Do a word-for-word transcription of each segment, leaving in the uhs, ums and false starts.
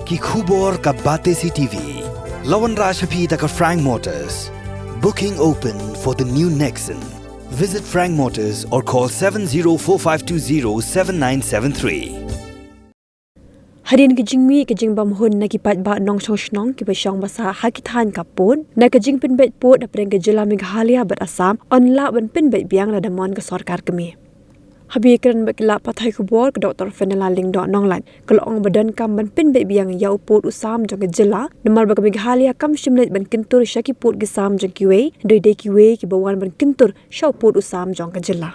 Ki khubor ka Batesi T V. La wanrah sha phi da ka Frank Motors. Booking open for the new Nexon. Visit Frank Motors or call seven zero four five two zero seven nine seven three. Hadien ka jingmih ka jingbam hun na ki paidbah nongshong shnong kiba shong basa ha ki thaiñ ka pud, na ka jingpynbeit pud hapdeng ka jylla Meghalaya bad Assam, yn lah ban pynbeit biang lada mon ka sorkar kmie. Haba ïakren bad ki lad pathai khubor, ka Doktor Fenella Lyngdoh Nonglait, ka la ong ba donkam ban pynbeit biang ïa u pud u sam jong ka jylla, namar ba ka Meghalaya kam shym leit ban kyntur sha ki pud ki sam jong kiwei, hynrei dei kiwei kiba wan ban kyntur sha u pud u sam jong ka jylla.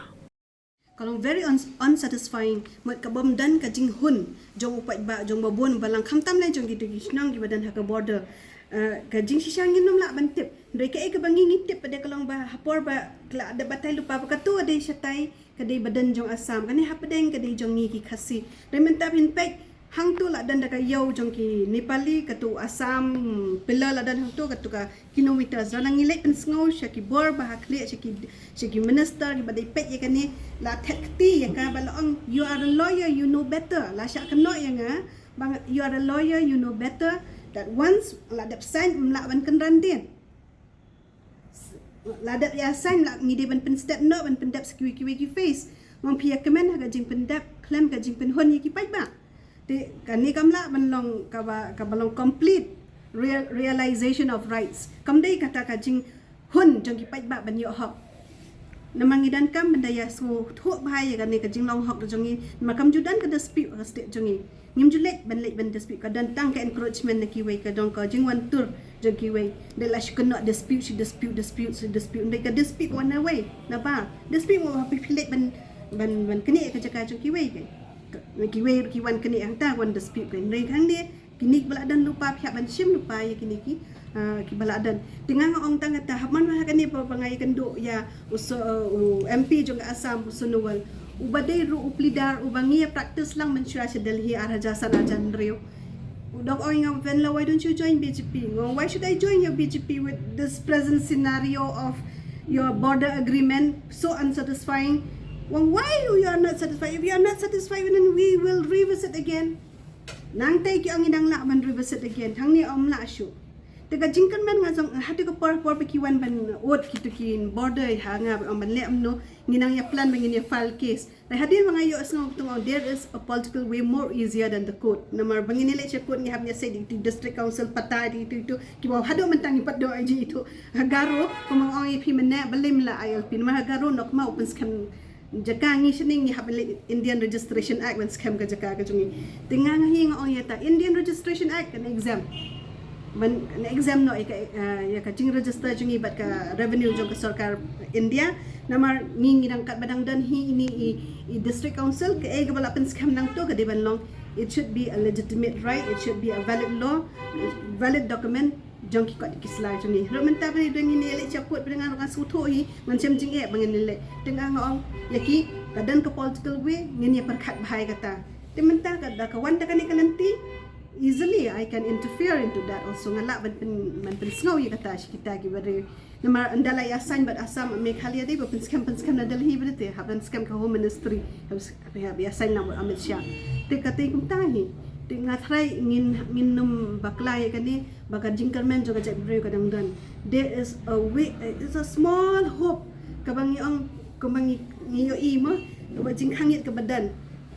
Ka long very uns- unsatisfying, mut ka bym don ka jinghun jong u paidbah jong ba bun balang, khamtam lei jong kito ki shnong kiba don ha ka border. Eh, ka jingshisha ngin ym lah ban tip. Hynrei kaei kaba ngi ngi tip pat ka long ba ha por ba ka la dep batai lypa ba kato ka dei shatai, ka dei ba don jong Assam, kane hapdeng ka dei jong ngi ki Khasi. Hynrei mynta phin peit, hangto la don da ka ïew jong ki Nepali, kato Assam pillar la don hangto, kato ka kilometers. Lada ngi leit pynsngew sha ki bor ba ha khlieh, sha ki, sha ki minister kiba dei peit ïa kane, la thet kti ïa ka ba la ong, "You are a lawyer, you know better." La shah kynnoh ïa nga ba nga, "You are a lawyer, you know better that once la dep sign, ym lah ban kynran dien." La dep ïa sign, la ngi dei ban pynstet noh, ban pyndep sa kiwei kiwei ki phase. Ngam phi ïa kmen ha ka jingpyndep khlem ka jingpynhun ïa ki paidbah. Te kane kam lah ban long kaba, kaba long complete real, realization of rights. Kam dei kata ka jinghun jong ki paidbah ban ïoh hok. Namar ngi donkam ban da ïa sngewthuh bha ïa kane ka jinglong hok jong ngi. Namar kam ju don ka dispute ha ka state jong ngi. Ngim ju leit ban leit ban dispute, ka don tang ka encroachment na kiwei, ka don ka jingwan tur jong kiwei. Da la shu kynnoh dispute, shu dispute, dispute, shu dispute. Hynrei ka dispute wan na wei, na bar. Dispute mo ha phi leit ban, ban, ban knieh ka jaka jong kiwei ka. Kiwei ki wan knieh hangta, wan dispute ka. Hynrei hangne kine kiba la don lypa, phi hap ban shim lypa ïa kine ki, ah, kiba la don. Te nga nga ong tang kata, hap man ha kane ba, ba nga ïakynduh ïa u so, uh, u M P jong ka Assam, u Sonowal. Uba dei ruh u pleader, uba ngi ïa practice lang mynshuwa sha Delhi ar hajar san, ar hajar hynriew. U dang ong ïa nga, "Fenella, why don't you join B J P?" Nga ong, "Why should I join your B J P with this present scenario of your border agreement, so unsatisfying?" Nga ong, "Why you, you are not satisfied? If you are not satisfied, then we will revisit again." Nangta ki ong ngi dang lah ban revisit again, hangne ym lah shuh. Te ka jingkyrmen nga jong, haduh ka por por ba ki wan ban ud kito ki border ha nga, ban leh kumno, ngi nang ïa plan ba ngin ïa file case. Te hadien ba nga ïohsngew, kito ong, there is a political way more easier than the court. Namar ba ngin ïa leit sha court ngi hap ïa sei da kito district council, pathai da kito, kito kiba haduh mynta ngi pat doh ïa kito. Ha Garo, kumba nga ong ïa phi mynne, balei ym lah I L P. Namar ha Garo, nokma u pynskhem jaka, ngi shane ngi hap leit Indian Registration Act ban skhem ka jaka ka jong ngi. Te nga, nga hi nga ong ïa ta, Indian Registration Act kan exempt. Ban, kan exempt noh ïa ka, eh, ïa ka jingregister jong ngi bad ka revenue jong ka sorkar India. Namar ngi, ngi dang, katba dang don hi ine i, i district council, kaei kaba la pynskhem nangto ka dei ban long, it should be a legitimate right, it should be a valid law, valid document jong ki kot ki sla jong ngi. Ruh mynta ba dang ngin ïa leit sha court, ba dang nga ruh nga sngewthuh hi, ngan shem jingeh ba ngin ïa leit. Te nga nga ong ïa ki, ka don ka political way, ngin ïa pyrkhat bha ïa kata. Te mynta ka, da ka wan da kane ka lynti, easily I can interfere into that also. Nga lah ban pyn, ban pynsngew ïa kata sha kita kiba dei. Namar ynda la ïa sign bad Assam, Meghalaya dei ba pynskhem, pynskhem na Delhi ba dei te, hap ban skhem ka Home Ministry, hap, hap ïa sign lang bad Amit Shah. Te kata kumta hi. Te nga tharai ngin, ngin nym bakla ïa kane, ba ka jingkyrmen jong ka jaitbynriew ka dang don. There is a way, it's a small hope. Kaba ngi ong, kaba ngi, ngi ïohi mo, kaba jingkhang ïit kaba don.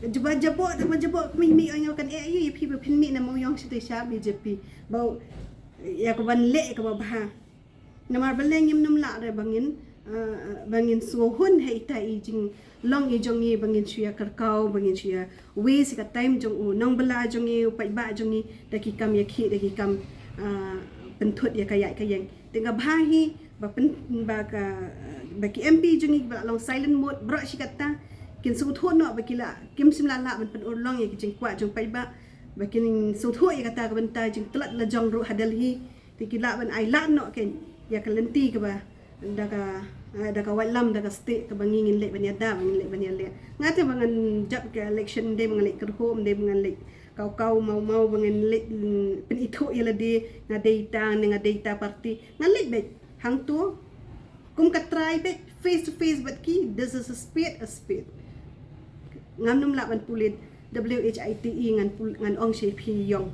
Jubab jaboh, jubab jaboh, kmie, kmie ong ïa kan eh ïa phi ba phin mih na Mawïong shatei sha B J P. Ba ïa ka ban leh kaba bha. Namar balei ngim nym lah re ba ngin, eh, ba ngin sngewhun ha ita i jinglong i jong ngi, ba ngin shu ïa kyrkhu, ba ngin shu ïa waste ka time jong u nongbylla jong ngi, u paidbah jong ngi, da ki kam ïa ki, da ki kam, eh, pynthut ïa ka ïaid ka ïeng. Te nga bha hi ba pyn, ba ka, eh, ba ki M P jong ngi ba la long silent mode baroh shi katta, kin sngewthuh noh ba ki la, kim shym la lah ban pynurlong ïa ki jingkwah jong paidbah, ba kin sngewthuh ïa kata ka bynta jingtlot la jong ruh ha Delhi. Te ki lah ban ai lad noh kein ïa ka lynti kaba da ka, eh, da ka waitlam, da ka state kaba ngi ngin leh ban ïada, ba ngin leh ban ïaleh. Nga te ba ngan jop ka election, ym dei ba ngan leh kyrhuh, ym dei ba ngan leh kaw kaw maw maw, ba ngan leh, mm, pynithuh ïa lade, nga dei ta ne nga dei ta party. Ngan leh beit hangto. Kum ka trai beit, face to face bad ki, this is a spade a spade. Ngam nym lah ban pule, W H I T E ngan pul-, ngan ong sha phi ïong.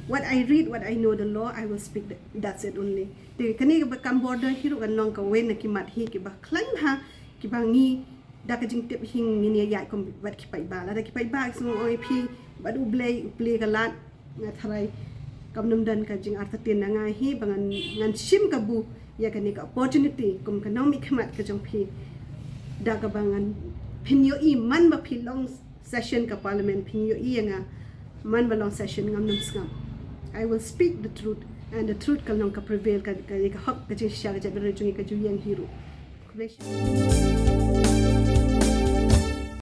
What I read, what I know the law, I will speak. That's it only. Te kane ka kam border hi ruh kan long kawei na ki mat hi kiba khlaiñ bha, kiba ngi da ka jingtip hi ngin ïa ïaid kum bad ki paidbah. Lada ki paidbah ki sngew ong ïa phi bad U Blei u plie ka lad, nga tharai kam nym don ka jingartatien na nga hi ba ngan, ngan shim kabu ïa kane ka opportunity kum ka nongmihkhmat ka jong phi. Da kaba ngan pynïohi man ba phi long session ka parliament, phin ïohi ïa nga man ba long session ngam nym sngap. I will speak the truth and the truth ka long ka prevail, ka, ka, ka hok, ka jingshisha ka jaitbynriew jong ngi ka ju ïeng hi ruh. Khublei shibun.